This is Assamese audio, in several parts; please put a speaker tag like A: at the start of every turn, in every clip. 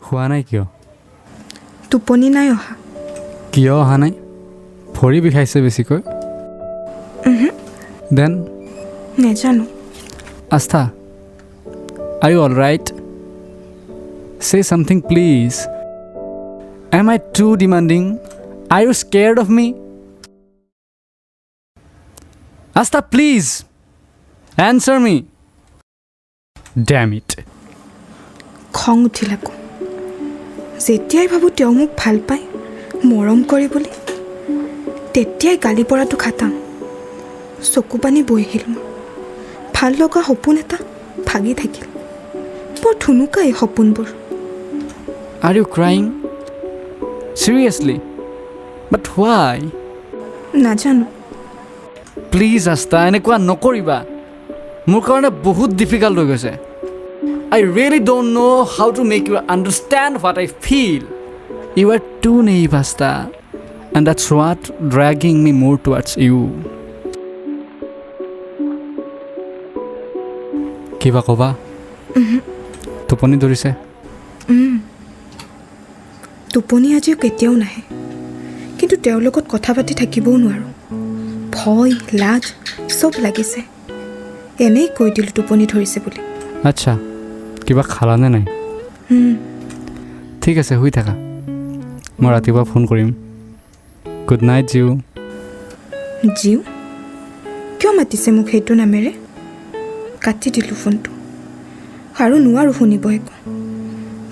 A: খোৱা নাই কিয়?
B: টোপনি নাই অহা।
A: কিয় অহা নাই? ভৰি বিষাইছে বেছিকৈ? দেন?
B: নেজানো।
A: আস্থা, are you all right? Say something please. Am I too demanding? Are you scared of me? Astha, please answer me. Damn it.
B: খং উঠিল আকৌ। যেতিয়াই ভাবোঁ তেওঁ মোক ভাল পায়, মৰম কৰে বুলি, তেতিয়াই গালি পৰাটো খাটাং। চকু পানী বৈ আহিল মোৰ। ভাল লগা সপোন এটা ভাগি থাকিল। বৰ ধুনুকা এই সপোনবোৰ।
A: Are you crying? Seriously? But why?
B: নাজানো।
A: প্লিজ আস্থা, এনেকুৱা নকৰিবা। মোৰ কাৰণে বহুত ডিফিকাল্ট হৈ গৈছে। I really don't know how to make you understand what I feel. You are too naive, Astha, and that's what dragging me more towards you. কিবা ক'বা? টোপনি ধৰিছে?
B: টোপনি আজিও কেতিয়াও নাহে, কিন্তু তেওঁৰ লগত কথা পাতি থাকিবও নোৱাৰোঁ। ভয়, লাজ চব লাগিছে। এনেই কৈ দিলোঁ টোপনি ধৰিছে বুলি।
A: আচ্ছা, কিবা খালানে নাই? ঠিক আছে, শুই থাকা, মই ৰাতিপুৱা ফোন কৰিম। গুড নাইট জিউ।
B: জিউ? কিয় মাতিছে মোক সেইটো নামেৰে? কাটি দিলোঁ ফোনটো। আৰু নোৱাৰোঁ শুনিব একো।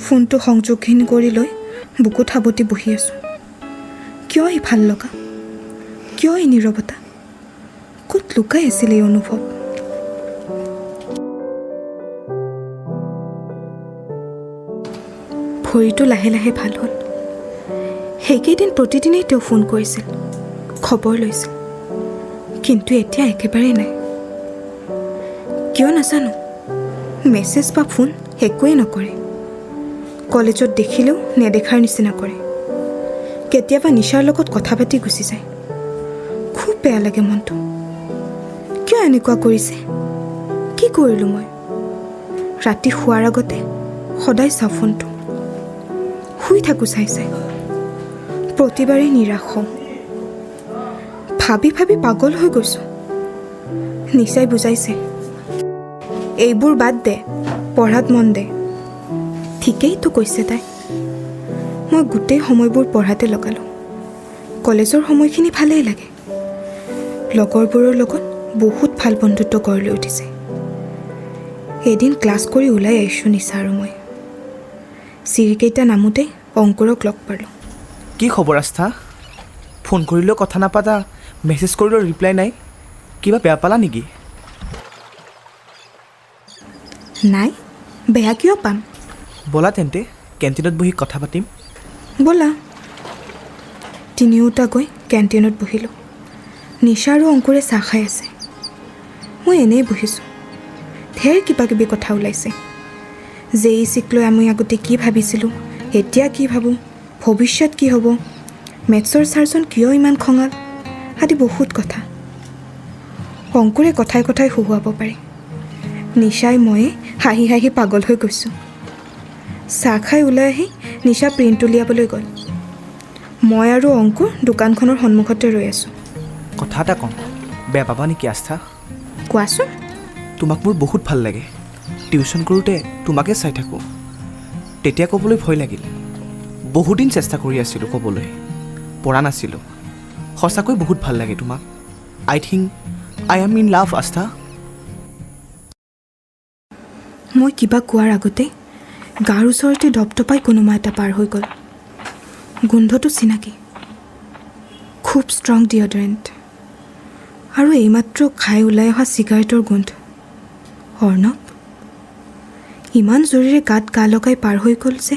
B: ফোনটো সংযোগহীন কৰি লৈ বুকুত সাৱটি বহি আছোঁ। কিয় এই ভাল লগা, কিয় এই নীৰৱতা? ক'ত লুকাই আছিল এই অনুভৱ? ভৰিটো লাহে লাহে ভাল হ'ল। সেইকেইদিন প্ৰতিদিনেই তেওঁ ফোন কৰিছিল, খবৰ লৈছিল, কিন্তু এতিয়া একেবাৰেই নাই। কিয় নাজানো, মেছেজ বা ফোন একোৱেই নকৰে। কলেজত দেখিলেও নেদেখাৰ নিচিনা কৰে। কেতিয়াবা নিশাৰ লগত কথা পাতি গুচি যায়। খুব বেয়া লাগে মনটো। কিয় এনেকুৱা কৰিছে? কি কৰিলোঁ মই? ৰাতি শোৱাৰ আগতে সদায় চাওঁ ফোনটো, শুই থাকোঁ চাই চাই। প্ৰতিবাৰেই নিৰাশ হওঁ। ভাবি ভাবি পাগল হৈ গৈছোঁ। নিচাই বুজাইছে, এইবোৰ বাদ দে, পঢ়াত মন দে। ঠিকেইতো কৈছে তাই। মই গোটেই সময়বোৰ পঢ়াতে লগালোঁ। কলেজৰ সময়খিনি ভালেই লাগে। লগৰবোৰৰ লগত বহুত ভাল বন্ধুত্ব গঢ় লৈ উঠিছে। এদিন ক্লাছ কৰি ওলাই আহিছোঁ নিচা আৰু মই। চিৰিকেইটা নামোঁতে অংকুৰক লগ পালোঁ।
C: কি খবৰ আস্থা? ফোন কৰিলেও কথা নাপাতা, মেছেজ কৰিলেও ৰিপ্লাই নাই, কিবা বেয়া পালা নেকি?
B: নাই, বেয়া কিয় পাম?
C: ব'লা তেন্তে কেণ্টিনত বহি কথা পাতিম।
B: ব'লা। তিনিওটা গৈ কেণ্টিনত বহিলোঁ। নিশা আৰু অংকুৰে চাহ খাই আছে, মই এনেই বহিছোঁ। ঢেৰ কিবা কিবি কথা ওলাইছে। জে ই চিক লৈ আমি আগতে কি ভাবিছিলোঁ, এতিয়া কি ভাবোঁ, ভৱিষ্যত কি হ'ব, মেথছৰ ছাৰজন কিয় ইমান খঙাল, আদি বহুত কথা। অংকুৰে কথাই কথাই হহুৱাব পাৰে। নিশাই ময়ে হাঁহি হাঁহি পাগল হৈ গৈছোঁ। চাহ খাই ওলাই আহি নিশা প্ৰিণ্ট উলিয়াবলৈ গ'ল। মই আৰু অংকুৰ দোকানখনৰ সন্মুখতে ৰৈ আছোঁ।
C: কথা এটা কওঁ, বেয়া পাবা নেকি আস্থা?
B: কোৱাচোন।
C: তোমাক মোৰ বহুত ভাল লাগে। টিউশ্যন কৰোঁতে তোমাকে চাই থাকোঁ। তেতিয়া ক'বলৈ ভয় লাগিল। বহুদিন চেষ্টা কৰি আছিলোঁ ক'বলৈ, পৰা নাছিলোঁ। সঁচাকৈ বহুত ভাল লাগে তোমাক। I think I am in love Astha.
B: মই কিবা কোৱাৰ আগতে গাৰ ওচৰতে দপদপাই কোনোবা এটা পাৰ হৈ গ'ল। গোন্ধটো চিনাকি, খুব ষ্ট্ৰং ডিঅ'ডৰেণ্ট আৰু এইমাত্ৰ খাই ওলাই অহা চিগাৰেটৰ গোন্ধ। অৰ্ণৱ ইমান জোৰেৰে গাত গা লগাই পাৰ হৈ গ'ল যে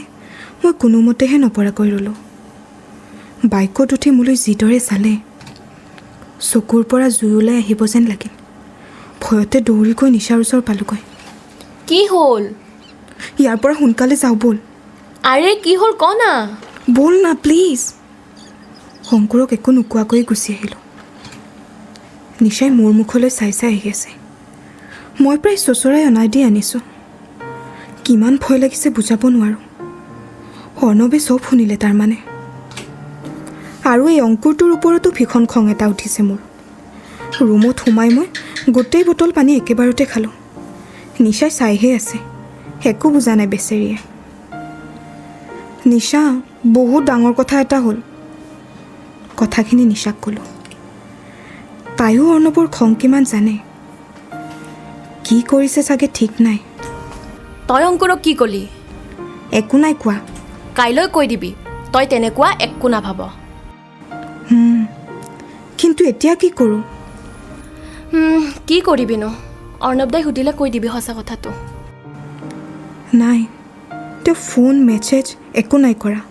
B: মই কোনোমতেহে নপৰাকৈ ৰ'লোঁ। বাইকত উঠি মোলৈ যিদৰে চালে, চকুৰ পৰা জুই ওলাই আহিব যেন লাগিল। ভয়তে দৌৰি গৈ নিশাৰ ওচৰ পালোগৈ।
D: কি হ'ল?
B: ইয়াৰ পৰা সোনকালে যাওঁ ব'ল।
D: আৰে কি হ'ল ক না।
B: ব'ল না প্লিজ। শংকৰক একো নোকোৱাকৈয়ে গুচি আহিলোঁ। নিশাই মোৰ মুখলৈ চাই চাই আহি আছে। মই প্ৰায় চোঁচৰাই অনাই দি আনিছোঁ। কিমান ভয় লাগিছে বুজাব নোৱাৰোঁ। অৰ্ণৱে চব শুনিলে তাৰমানে। আৰু এই অংকুৰটোৰ ওপৰতো ভীষণ খং এটা উঠিছে মোৰ। ৰুমত সোমাই মই গোটেই বটল পানী একেবাৰতে খালোঁ। নিশাই চাইহে আছে, একো বুজা নাই বেচেৰীয়ে। নিশা, বহুত ডাঙৰ কথা এটা হ'ল। কথাখিনি নিশাক ক'লোঁ। তাইও অৰ্ণৱৰ খং কিমান জানে। কি কৰিছে চাগে ঠিক নাই।
D: তই অংকুৰক কি কলি?
B: একো নাই কোৱা।
D: কাইলৈ কৈ দিবি, তই তেনেকুৱা একো নাভাব।
B: কিন্তু এতিয়া কি কৰোঁ?
D: কি কৰিবিনো? অৰ্ণৱ দাই সুধিলে কৈ দিবি সঁচা কথাটো।
B: নাই, তেওঁ ফোন, মেছেজ একো নাই কৰা।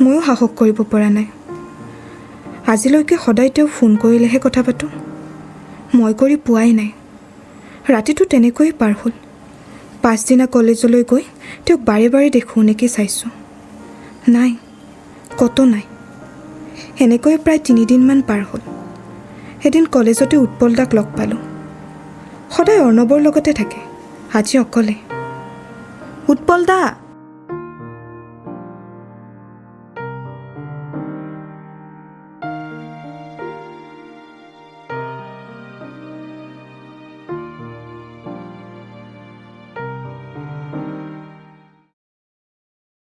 B: ময়ো সাহস কৰিব পৰা নাই। আজিলৈকে সদায় তেওঁ ফোন কৰিলেহে কথা পাতোঁ, মই কৰি পোৱাই নাই। ৰাতিটো তেনেকৈয়ে পাৰ হ'ল। পাছদিনা কলেজলৈ গৈ তেওঁক বাৰে বাৰে দেখোঁ নেকি চাইছোঁ, নাই, ক'তো নাই। এনেকৈয়ে প্ৰায় 3 দিনমান পাৰ হ'ল। এদিন কলেজতে উৎপল দাক লগ পালোঁ। সদায় অৰ্ণৱৰ লগতে থাকে, আজি অকলে। উৎপল দা।